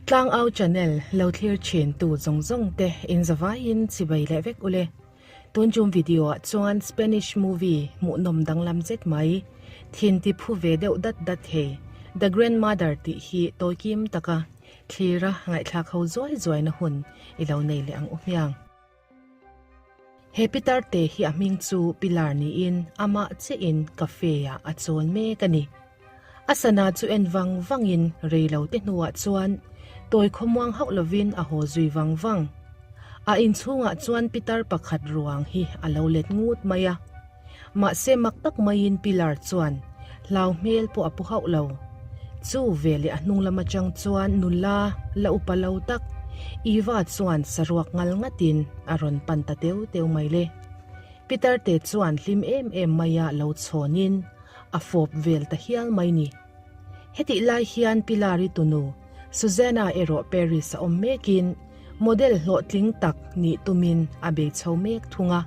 Tlangau channel lo thlir thin tu zawng zawng te in zavaiin chibai leh vek ule. Tun tum video ah chuan Spanish movie hmuhnawm danglam zet mai, thin ti phu ve deuh dat dat thei, The Grandmother tih hi tawikim taka thlira ngaihthlak ho zuai zuaina hun i lo nei leh ang u hmiang. He pitar te hi a hming chu Pilar niin amah chiahin cafe ah a chawl mek a ni. A sana chu en vang vangin rei lo te hnuah chuan tawi khawmuang hauh lovin a haw zui vang vang. A inchhungah chuan pitar pakhat ruang hi a lo let ngut mai a. Mahse mak tak maiin Pilar chuan hlau hmel pawh a pu hauh lo. Chu veleh a hnung lam atang chuan nula la upa lo tak Eva chuan saruak ngal ngatin a rawn pan ta teu teu mai le. Pitar te chuan hlim em em maia lo chhawnin a fawp vel ta hial mai ni. Hetih lai hian Pilar-i tunu Susanna erawh Paris a awm mekin model hlawhtling tak nih tumin a bei chho mek thung a.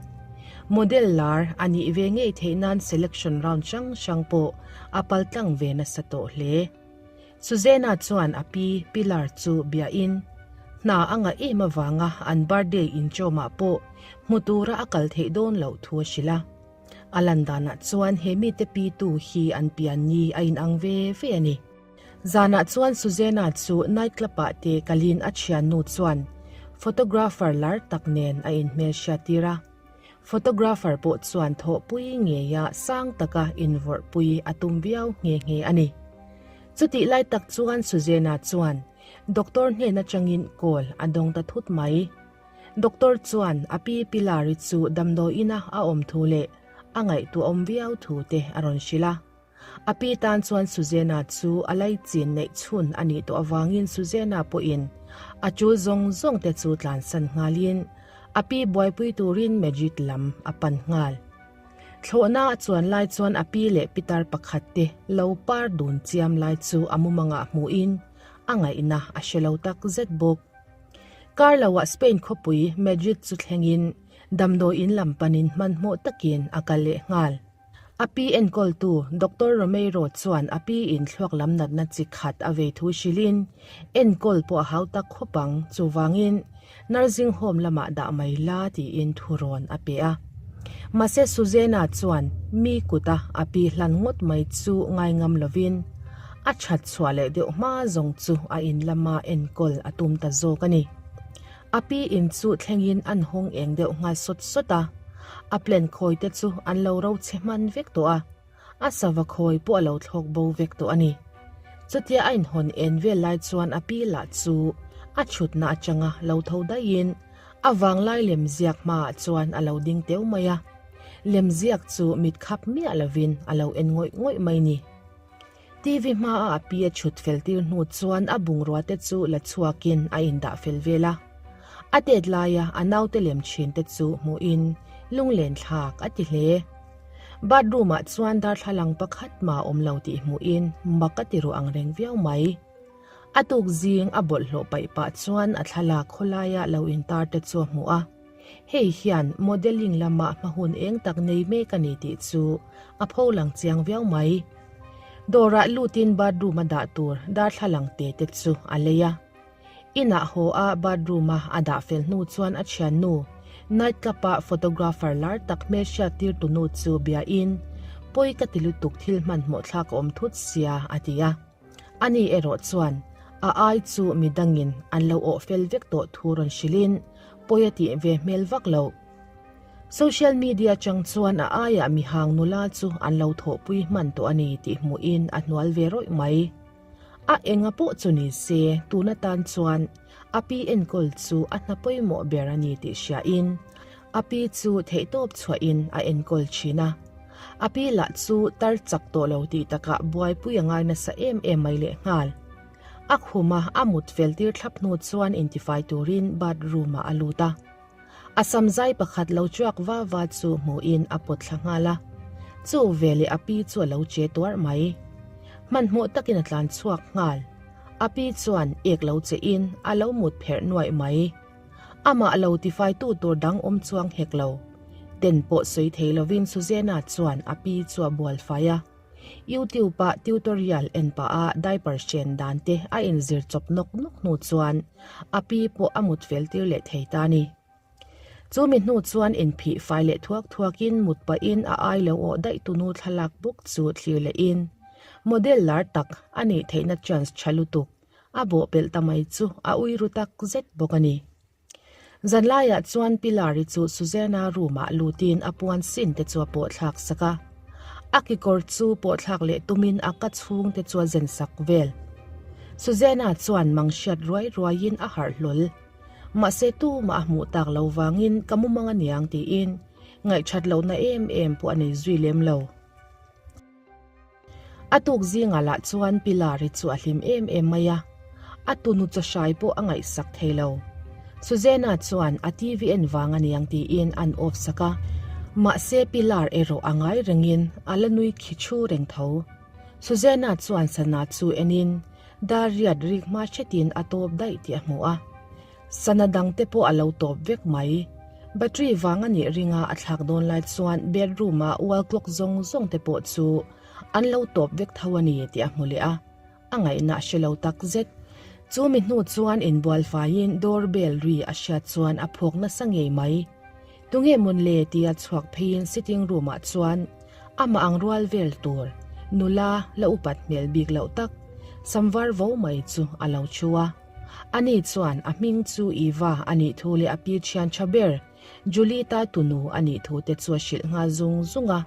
Model lar a nih ve ngei theih nan selection round hrang hrang pawh a paltlang ve nasa tawh hle. Susanna chuan a pi Pilar chu biahin hna a ngah em avanga an birthday inchawmah pawh hmu tura a kal theih dawn loh thu a hrilh a. A lan danah chuan he mite pitu hi an pian ni a inang ve ve a ni. Zanah chuan Susanna chu night club ah te kalin a thiannu chuan photographer lar tak nen a inhmelhriat tir a. Photographer pawh chuan thawhpui ngeia sang taka invawrhpui a tum viau nghe nghe a ni. Chutih lai tak chuan Susanna chuan doctor hnen atangin call a dawng ta thut mai. Doctor chuan a pi Pilar-i chu damdawiina a awm thu leh a ngaihtuahawm viau thu te a rawn hrilh a. A pi tan chuan Suzena chu a laichin neih chhun a nih tawh avangin Suzena pawhin a tul zawng zawng te chu tlansan nghalin a pi buaipui turin Madrid lam a pan nghal. Thlawhna a chuan lai chuan a pi leh pitar pakhat te lo par dun chiam lai chu a mumangah hmuhin a ngaihna a hre lo tak zet bawk. Kar loah Spain khawpui Madrid chu thlengin damdawi in lam panin hmanhmawh takin a kal leh nghal. A pi enkawltu Doctor Romeiro chuan a pi in thluak lam natna chi khat a vei thu hrilhin enkawl pawh a hau tak khawp ang, chuvangin nursing home lamah dah mai la tiin thurawn a pe a. Mahse Suzanna chuan mi kuta a pi hlan ngawt mai chu ngaingam lovin a that chhuah leh deuh hma zawng chu a in lama enkawl a tum ta zawk a ni. A pi in chu thlengin an hawng eng deuh nghal sawt sawt a, a plan khawi te chu an lo ro chhe hman vek tawh a, a sava khawi pawh a lo thlawk bo vek tawh a ni. Chutia a inhawn en vel lai chuan a pi lah chu a chhutna atanga lo tho daihin a vanglai lemziak hmaah chuan a lo ding teu mai a, lemziak chu mit khap miah lovin a lo en ngawih ngawih mai ni. TV hmaa a pi a chhut fel tir hnu chuan a bungrua te chu la chhuakin a indah fel vel a. A tet laia a naute lem thin te chu hmuhin lunglen thlak a ti hle. Bathroom ah chuan darthlalang pakhat mah awm lo tih hmuhin mak a ti ru ang reng viau mai. A tuk zing a bawlhhlawh paih pah chuan a thlalak khawlaia lo intar te chu a hmu a. Hei hian modelling lama hmahun eng tak nei mek a ni tih chu a pho lang chiang viau mai. Dawrah lutin bathroom a dah tur darthlalang te te chu a lei a. Inah haw a bathroom a a dah fel hnu chuan a thiannu, night club a photographer lar tak hmelhriat tir tunu chu biain, Pawi ka ti lutuk thil hmanhmawh thlak a awm thut sia a ti a. Ani erawh chuan a ai chu midangin an lo awh fel vek tawh thu rawn hrilhin pawi a tih ve hmel vak lo. Social media chang chuan a aiah mihang nula chu an lo thawhpui hman tawh a ni tih hmuhin a hnual ve rawih mai. A enga pawh chu ni se tun atan chuan a pi enkawl chu a hna pawimawh ber a ni tih hriain a pi chu theihtawp chhuahin a enkawl thin a. A pi lah chu tar chak tawh lo tih takah buaipui a ngai nasa em em mai lehnghal. A khuma a mut fel tir thlap hnu chuan intifai turin bathroom ah a lut a. A sam zai pakhat lo chuak va va chu hmuhin a pawt thla nghal a. Chu veleh a pi chu a lo che tuarh mai. Hmanhmawh takin a tlan chhuak nghal. A pi chuan ek lo che in a lo mut pherh nuaih mai. Amah lo tifaitu tur dang awm chuang hek lo. Ten pawh sawi thei lovin Suzanna chuan a pi chu a bual fai a. YouTube ah tutorial en pah a diaper hren dan te a inzir chawp nawk nawk hnu chuan a pi pawh a mut fel tir leh thei ta a ni. Chu mi hnu chuan inphih fai leh thuak thuakin mut pahin a ai lo awh daih tunu thlalak bawk chu thlir lehin model lar tak a nih theihna chance tha lutuk a bawhpelh ta mai chu a ui ru tak zet bawk a ni. Zanlaiah chuan Pilar-i chu Susanna room-ah lutin a puan sin te chu a pawh thlak sak a. A kekawr chu pawh thlak leh tumin a ka chhung te chu a zen sak vel. Susanna chuan mang hriat ruai ruaiin a harh hlawl. Mahse tumah a hmuh tak lo vangin ka mumang aniang tiin ngaihthat lohna em em pawh a nei zui lem lo. A tuk zingah lah chuan Pilar-i chu a hlim em em mai a, a tunu chawhrai pawh a ngaihsak thei lo. Susanna chuan a TV en vang aniang tiin an off sak a, mahse Pilar erawh a ngai rengin a la nui khi thu reng tho. Susanna chuan sana chu enin dar riat rik hma hretin a tawp daih tih a hmu a. Sana dangte pawh a lo tawp vek mai. Battery vang a nih ringa a thlak dawn lai chuan bedroom a wall clock zawng zawng te pawh chu an lo tawp vek tho a ni tih a hmu leh a, a ngaihna a hre lo tak zet. Chu mi hnu chuan inbual faiin door bell ri a hriat chuan a phawk nasa ngei mai. Tunge mawn le tia chhuak pheiin sitting room ah chuan amah ang rual vel tur nula la upat hmel bik loh tak sam var vo mai chu a lo thu a. Ani chuan a hming chu Eva a nih thu leh a pi thian tha ber Julieta tunu a nih thu te chu a hrilh nghal zung zung a.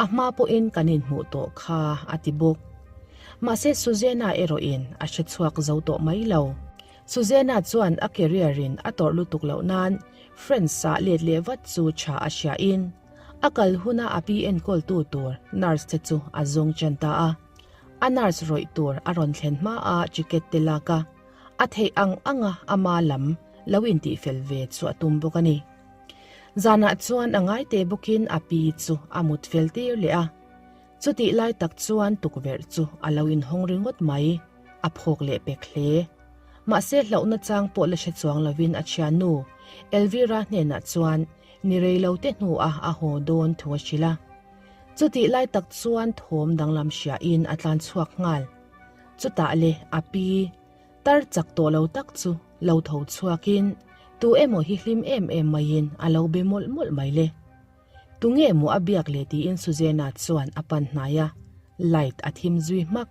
A hma pawhin kan inhmuh tawh kha a ti bawk. Mahse Susanna erawhin a hre chhuak zo tawh mai lo. Susanna chuan a career in a tawrh lutuk loh nan Friends ah let leh vat chu tha a hriain a kal huna a pi enkawltu tur nurse te chu a zawng tan ta a. A nurse rawih tur a rawn thlen hma a ticket te lak a, a theih ang anga ama lam lo intih fel ve chu a tum bawk a ni. Zanah chuan a ngai te bawkin a pi chu a mut fel tir leh a, chutih lai tak chuan tukverh chu a lo inhawng ringawt mai, a phawk leh pek hle. Mahse hlauhna chang pawh la hre chuang lovin a thiannu Elvira hnenah chuan ni rei lo te hnuah a haw dawn thu a hrilh a. Chutih lai tak chuan thawm danglam hriain a tlan chhuak nghal. Chutah le a pi, tar chak tawh lo tak chu lo tho chhuakin tu emaw hi hlim em em maiin a lo be mawlh mawlh mai le. Tunge maw a biak le tiin Suzanna chuan a pan hnai a, light a thim zui hmak.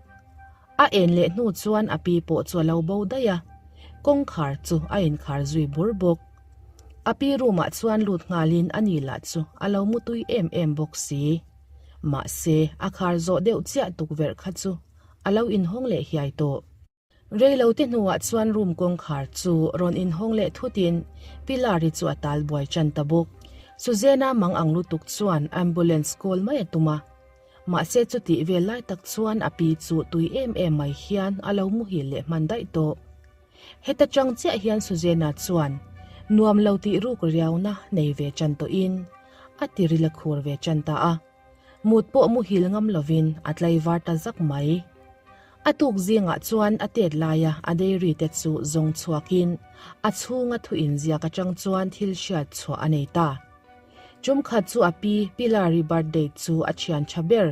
A en leh hnu chuan a pi pawh chu a lo bo daih a, kawngkhar chu a inkhar zui bur bawk. A pi room ah chuan lut nghalin a ni lah chu a lo mutui em em bawk si. Mahse, a khar zawh deuh chiah tukverh kha chu a lo inhawng leh hiai tawh. Reilote hnuah chuan room kawngkhar chu rawn inhawng leh thutin Pilar-i chu a tal buai tan ta bawk. Suzanne-a mang ang lutuk chuan ambulance call mai a tum a. Mahse chutih vel lai tak chuan a pi chu tui em em mai hian a lo muhil leh hman daih tawh. Heta chang chiah hian Suzanne chuan nuam lo tih ruk riauna nei ve tan tawhin a tiril a khur ve tan ta a. Mut pawh muhil ngam lovin a tlaivar ta zak mai. A tuk zingah chuan a tet laia a dairy te chu zawng chhuakin a chhunga thu inziak atang chuan thil hriat chhuah a nei ta. Tum khat chu a pi Pilari birthday chu a thian tha ber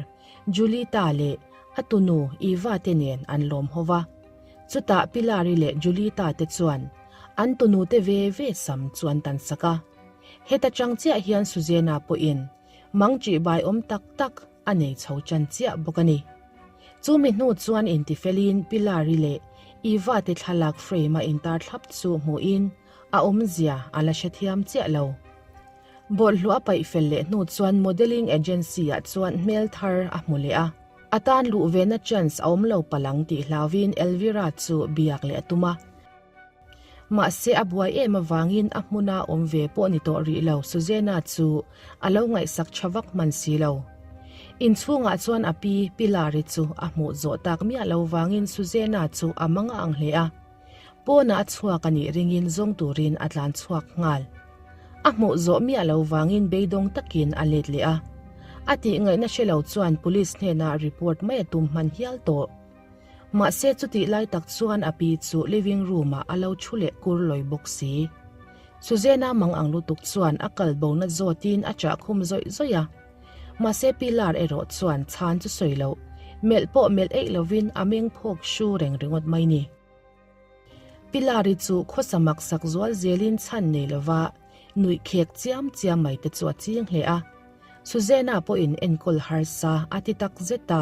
Julita leh a tunu Eva te nen an lawm ho va. Chutah Pilari leh Julita te chuan an tunu te ve ve sam chu an tan sak a. Heta chang chiah hian Suzanna pawhin mang ṭihbai awm tak tak a nei chho ṭan chiah bawk a ni. Chumi hnu chuan intifelin Pilari leh Eva te thlalak frame a intar thlap chu hmuhin a awmzia a la hrethiam chiah lo. Bawlhhlawh a paih fel leh hnu chuan modelling agency ah chuan hmel thar a hmu leh a, a tan luh vena chance a awm lo palang tih hlauhin Elvira chu biak leh a tum a. Mahse a buai em avangin a hmuna awm ve pawh ni tawh rih lo Suzanna chu a lo ngaihsak tha vak hman si lo. Inchhungah chuan a pi Pilar-i chu a hmuh zawh tak miah lo vangin Suzanna chu a mang a ang hle a. Pawnah a chhuak a nih ringin zawng turin a tlan chhuak nghal. A hmuh zawh miah lo vangin beidawng takin a let leh a. A tih ngaihna hre lo chuan police hnenah report mai a tum hman hial tawh. Mahse chutih lai tak chuan a pi chu living room ah a lo thu leh kur lawi bawk si. Suzanne-a mang ang lutuk chuan a kal bona zawtin a chah khum zawih zawih a. Mahse Pilar erawh chuan chhan chu sawi loh. Melh pawh melh eih lovin a meng phawk hru reng ringawt mai ni. Pilari chu khawsa mak sak zual zelin chhan nei lova nuih khek chiam chiam mai te chu a ching hle a. Suzena pawhin enkawl harsa a ti tak zet a.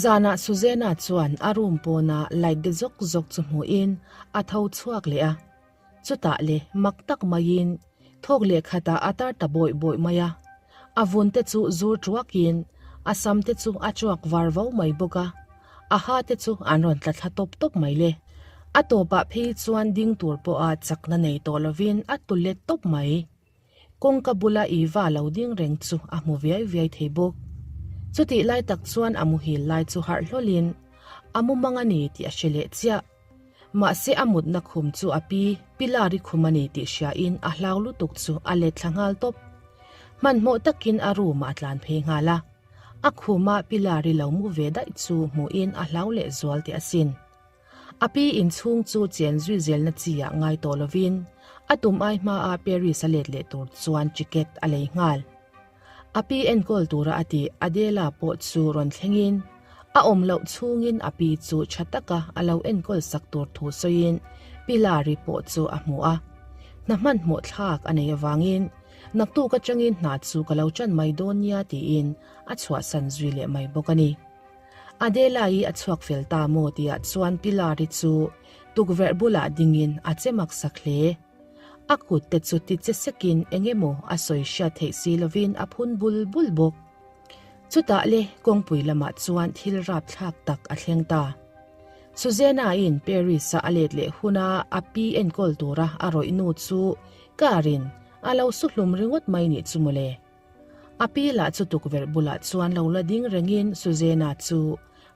Zanah Suzena chuan a room pawna light de zawk zawk chu hmuhin a tho chhuak leh a. Chutah le mak tak maiin thawk leh khatah a tar ta bawih bawih mai a. A vun te chu zur tuakin a sam te chu a tuak var vo mai bawk a, a ha te chu an rawn tla thla tawp tawp mai le. A tawpah phei chuan ding tur pawha chakna nei tawh lovin a tu let tawp mai. Kawngka bula Eva lo ding reng chu a hmu viai viai thei bawk. Chutih lai tak chuan a muhil lai chu harh hlawlin a mumang a ni tih a hre leh chiah. Mahse a mutna khum chu a pi Pilari khum a ni tih hriain a hlau lutuk chu a let thla nghal tawp. Hmanhmawh takin a room ah a tlan phei nghal a. A khuma Pilari lo mu ve daih chu hmuhin a hlau leh zual teh asin. A pi inchhung chu chen zui zelna chi ah ngai tawh lovin a tum ai hmaa Paris a let leh tur chuan ticket a lei nghal. A pi enkawl tura a tih Adela pawh chu rawn thlengin a awm loh chhungin a pi chu tha taka a lo enkawl sak tur thu sawiin Pilari pawh chu a hmu a. Hna hmanhmawh thlak a nei avangin naktuk atangin hna chu ka lo chan mai dawn nia tiin a chhuahsan zui leh mai bawk a ni. Adela-i a chhuak fel ta maw tihah chuan Pilari chu tukverh bulah dingin a che maksak hle. A kut te chu ti che sekin eng emaw a sawi hriat theih si lovin a phun bul bul bawk. Chutah le kawngpui lamah chuan thil rapthlak tak a thleng ta. Suzanna-in Paris-a a let leh huna a pi enkawl tura a rawih nu chu car-in a lo su hlum ringawt mai nih chu mawle. A pi lah chu tukverh bulah chuan lo la ding rengin Suzanna chu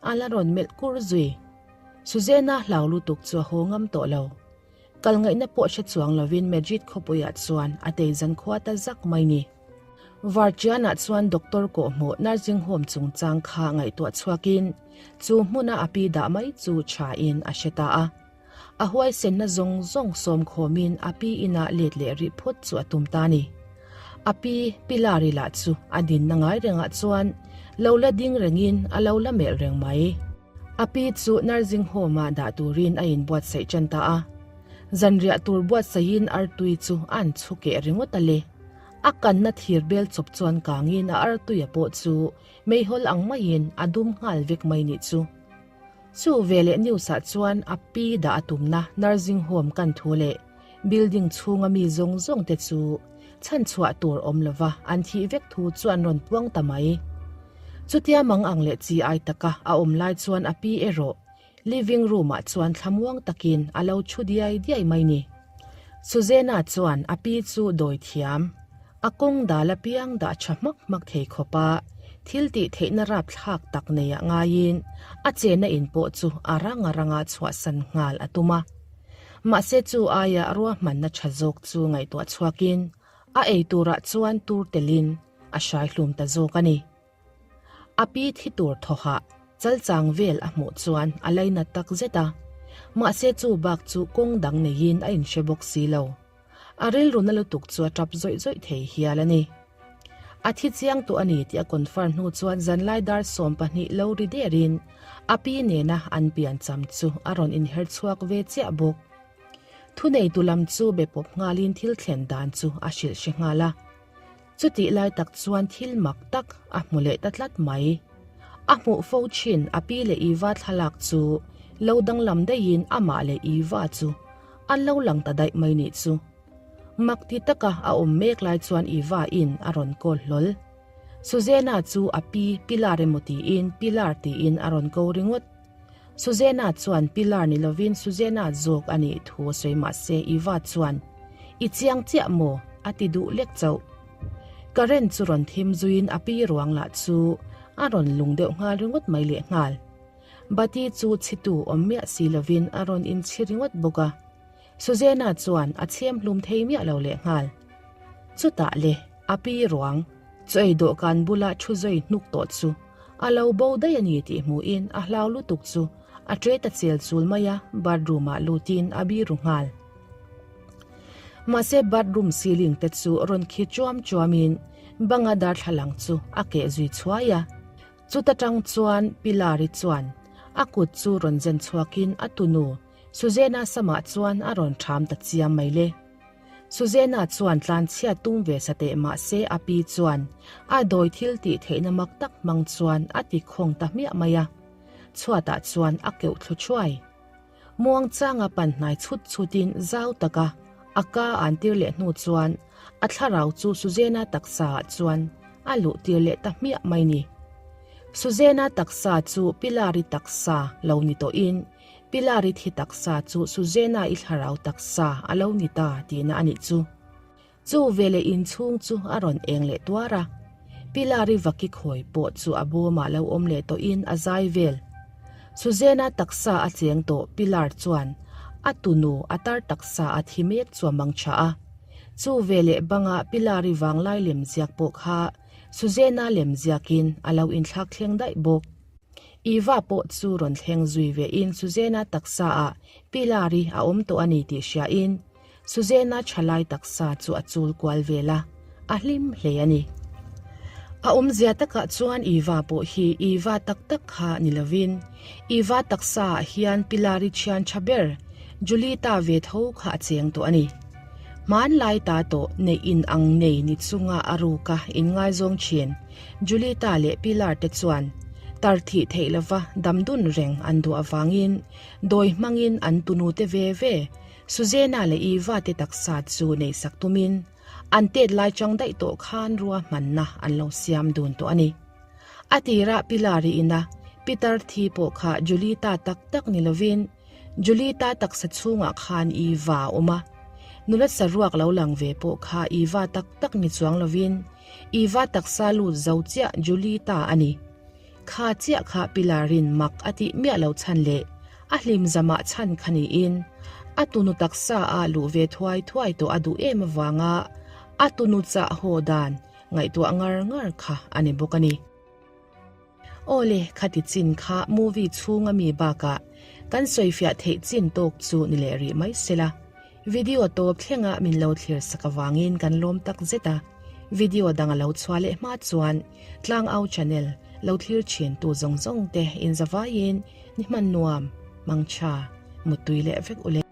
a la rawn melh kur zui. Suzanna hlau lutuk chu a haw ngam tawh lo. Kal ngaihna pawh hre chuang lovin Madrid khawpuiah chuan a tei zan khua ta zak mai ni. Varchianah chuan doctor kawhhmuh nursing home chungchang kha ngaihtuah chhuakin chu hmuna a pi dah mai chu thain a hre ta a. A huaisenna zawng zawng sawm khawmin a pi inah let leh rih phawt chu a tum ta ni. A pi Pilari lah chu a dinna ngai rengah chuan lo la ding rengin a lo la melh reng mai. A pi chu nursing home-ah dah turin a inbuatsaih tan ta a. Zanriah tur buatsaihin artui chu a an chhu keh ringawt a le. A kanna thir bel chawp chuan kangin a artuia pawh chu meihawl ang maiin a dum nghal vek mai nih chu. Chu veleh news-ah chuan a pi dah a tumna nursing home kan thu leh building chhunga mi zawng zawng te chu chhanchhuah tur awm lova an thih vek thu chu an rawn puang ta mai. Chutia mang ang leh chi ai taka a awm lai chuan a pi erawh living room ah chuan thlamuang takin a lo thu diai diai mai ni. Suzanna chuan a pi chu dawi thiam, a kawng dal apiang dah tha hmak hmak thei khawpa thil tih theihna rapthlak tak nei ah ngaiin a chenna in pawh chu a rang a ranga chhuahsan nghal a tum a. Mahse chu aia ruahmanna tha zawk chu ngaihtuah chhuakin a ei turah chuan tur telin a hrai hlum ta zawk a ni. A pi thi tur thawhah chalchang vel a hmuh chuan a lainat tak zet a, mahse chu bak chu kawng dang neiin a inhre bawk si lo. A rilru na lutuk chu a tap zawih zawih thei hial a ni. A thi chiang tawh a ni tih a confirm hnu chuan zanlai dar 12 lo ri derin a pi nena an piancham chu a rawn inher chhuak ve chiah bawk. Thuneitu lam chu be pawp nghalin thil thlen dan chu a hrilh hre nghal a. Chutih lai tak chuan thil mak tak a hmu leh ta tlat mai. A hmuh fo thin a pi leh Eva thlalak chu lo danglam daihin amah leh Eva chu an lo lang ta daih mai nih chu. Mak ti taka a awm mek lai chuan Eva in a rawn call hlawl. Suzanna chu a pi Pilar emaw tiin Pilar tiin a rawn ko ringawt. Suzanna chuan Pilar ni lovin Suzanna zawk a nih thu a sawi mahse Eva chuan I chiang chiah maw? a ti duh lek chauh. Current chu rawn thim zuiin a pi ruang lah chu a rawn lung deuh nghal ringawt mai lehnghal. Bati chu chhitu awm miah si lovin a rawn inchhi ringawt bawk a. Suzanna chuan a chhem hlum thei miah lo lehnghal. Chutah le, a pi ruang, chaw ei dawhkan bula thu zawi hnuk tawh chu a lo bo daih a ni tih hmuhin a hlau lutuk chu a ṭe ta chel chul mai a, bathroom ah lutin a biru nghal. Mahse bathroom ceiling te chu rawn khi chuam chuamin banga darthlalang chu a keh zui chhuai a. Chuta tang chuan Pilari chuan a kut chu rawn zen chhuakin a tunu Suzena samah chuan a rawn ṭham ta chiam mai le. Suzena chuan tlanchhia tum ve sa teh mah se a pi chuan a dawi thil tih theihna mak tak hmang chuan a ti khawng ta hmiah mai a. Chhuatah chuan a keuh thlu thuai. Muangchanga pan hnai chhut chhutin zau taka a ka an tir leh hnu chuan a thlarau chu Suzena taksa ah chuan a luh tir leh ta hmiah mai ni. Suzena taksa chu Pilari taksa lo ni tawhin Pilari thi taksa chu Suzena i thlarau taksa a lo ni ta tihna a nih chu. Chu veleh inchhung chu a rawn eng leh tuar a, Pilari vaki khawi pawh chu a bawmah lo awm leh tawhin a zai vel. Suzena taksa a cheng tawh Pilar chuan a tunu a tar taksa a thi mek chu a mang tha a. Chu veleh banga Pilari vanglai lemziak pawh kha Suzena lemziakin a lo inthlak thleng daih bawk. Eva pawh chu rawn thleng zui vein Suzena taksa ah Pilari a awm tawh a ni tih hriain Suzena thalai taksa chu a chul kual vel a, a hlim hle a ni. A awmzia takah chuan Eva pawh hi Eva tak tak kha ni lovin, Eva taksaah hian Pilari thian tha ber Julita ve tho kha a cheng tawh a ni. Hmanlai ta tawh neih in ang nei ni chunga a ruka inngaizawng thin Julita leh Pilar te chuan tar thih theih lova damdun reng an duh avangin dawi hmangin an tunute ve ve Suzena leh Eva te taksa chu neihsak tumin an tet lai chang daih tawh khan ruahmanna an lo siam dun tawh a ni. A tirah Pilari ina Peter thi pawh kha Julita tak tak ni lovin Julita taksa chhungah khan Eva a awm a. Nula saruak lo lang ve pawh kha Eva tak tak ni chuang lovin Eva taksa lut zo chiah Julita a ni. Kha chiah kha Pilarin mak a tih miah lo chhan leh a hlim zamah chhan kha niin a tunu taksa ah luh ve thuai thuai tawh a duh em avanga a tunu chah haw dan ngaihtuah ngar ngar kha a ni bawk a ni. Aw le, khati chin kha movie chhunga mi bakah kan sawifiah theih chin tawk chu ni leh rih mai sela. Video tawp thlenga min lo thlir sak avangin kan lawm tak zet a, video dang a lo chhuah leh hma chuan Tlangau channel lo thlir thin tu zawng zawng te inzavaiin ni hman nuam, mangtha, muttui leh vek u le.